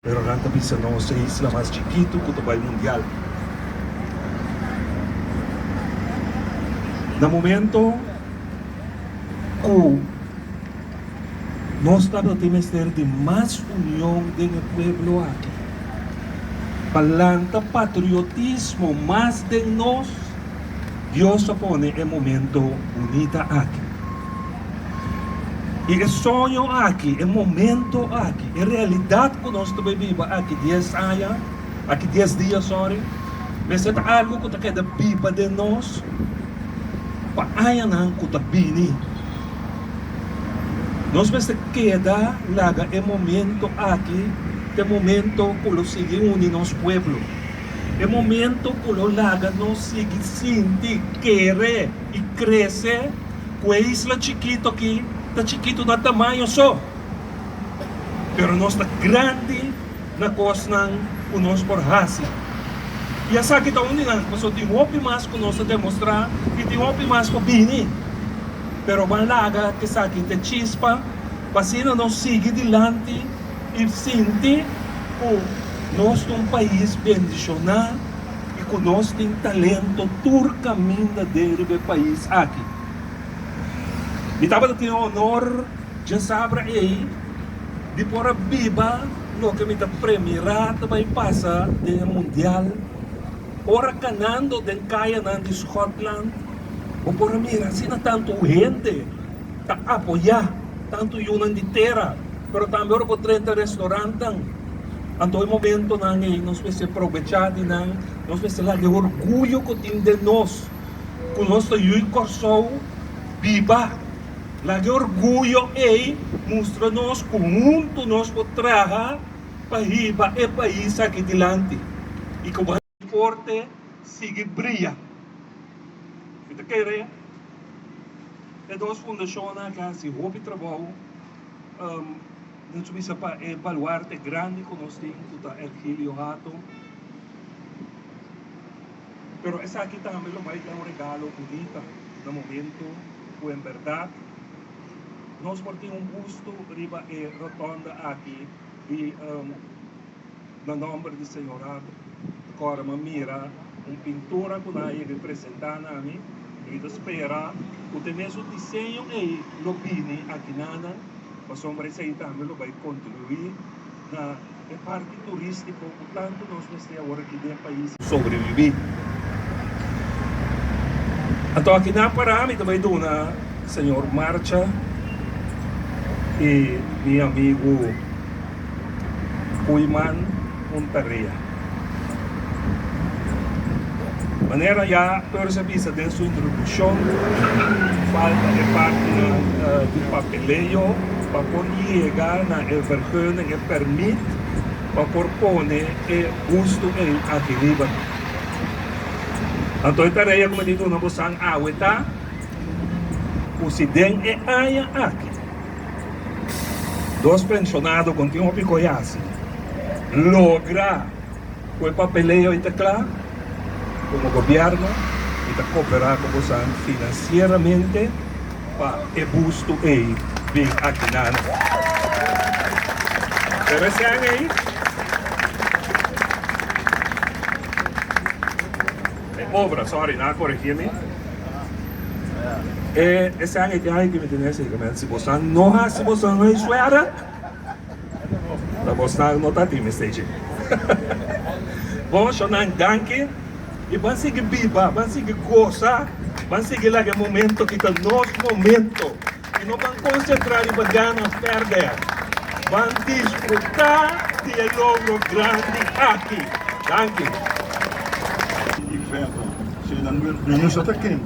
Pero nan ta bisa nos e isla mas chikitu ku ta bai mundial. Na momento ku nos tabata tin mester di mas union den e pueblo aki, pa lanta patriotismo mas den nos, Dios a pone e momento bunita aki. I e soño aki, e momento aki, e realidat ku nos ta bai biba aki dies aña, aki dies dia, sorry, mester ta algu ku ta keda biba den nos pa añanan ku ta bini. Nos mester keda laga e momento aki ta e momento ku lo sigui uni nos pueblo, e momento ku lo laga nos sigui sinti, kere i krese. Ku e isla chikito aki ta chikito na tamaño so, pero nos ta grandi na kosnan ku nos por hasi. I esaki ta un di nan, pasobra tin hopi mas ku nos ta demostrá i tin hopi mas ku bini. Pero ban laga ku esaki ta chispa pa asina nos sigui dilanti i sinti ku nos ta un pais bendishoná. i ku nos tin talento tur kaminda den riba e pais aki. Mi tabata tin e honor djasabra ei di por a biba loke mi ta premirá ta bai pasa den e mundial. Ora kanando den kayanan di Schotland bo por a mira asina tantu hende ta apoyá tantu yunan di tera, pero tambe ora bo drenta restaurantnan. Anto e momentonan ei nos mester probechá di nan, nos mester laga e orguyo ku tin den nos, ku nos ta yu Kòrsou biba. Laga e orguyo ei mustra nos ku huntu nos por traha pa hiba e pais aki dilanti i ku deporte sigui bria. Mi ta kere e dos fundashonnan aki a hasi hopi trabou. Nos bisa pa e baluarte grandi ku nos tin ku ta Ergilio Hato. Pero esaki tambe lo bai ta un regalo bunita na momento ku en bèrdat nos por tin un busto riba e rotonda aki di na nòmber di señor Hato. Ta kòrda mi a mira un pintura ku nan a yega presentá na mi i mi ta spera ku te mesun diseño ei lo bini akinanan. Pasobra esei tambe lo bai kontribuí na e parti turístiko ku tantu nos mester awor aki den pais. Sobrebibí. Anto aki na pará mi ta bai duna señor Marcha i mi amigu Koeiman un tarea. Manera ya Urs a bisa den su introdukshon, falta e partinan di papeleo pa por yega na e vergunning, e permit pa por pone e busto ei aki riba. Anto e tarea ku mi tin duna bosan awe ta ku si den e aña aki dos penshonado kon tin hopi koe hasi logra Ku e papeleo ei ta kla, komo gobièrnu mi ta koperá ku bosan finansieramente pa e bustu ei bin akinan. Pero e sèn ei, e obra, sorry, nan a koregí mi, e sèn ei tin algu ki mi tene esei, si bosan no hasi bosan huiswerk, Ta bosnan no ta tin mester dje. Bon shownan danki y ban sigui biba, ban sigui gosa, ban sigui laga e momento ki ta nos momento y no ban concentra riba gana of perde. Ban disfruta di e logro grandi aki. Danki. I verder, si nan no sa ta ken.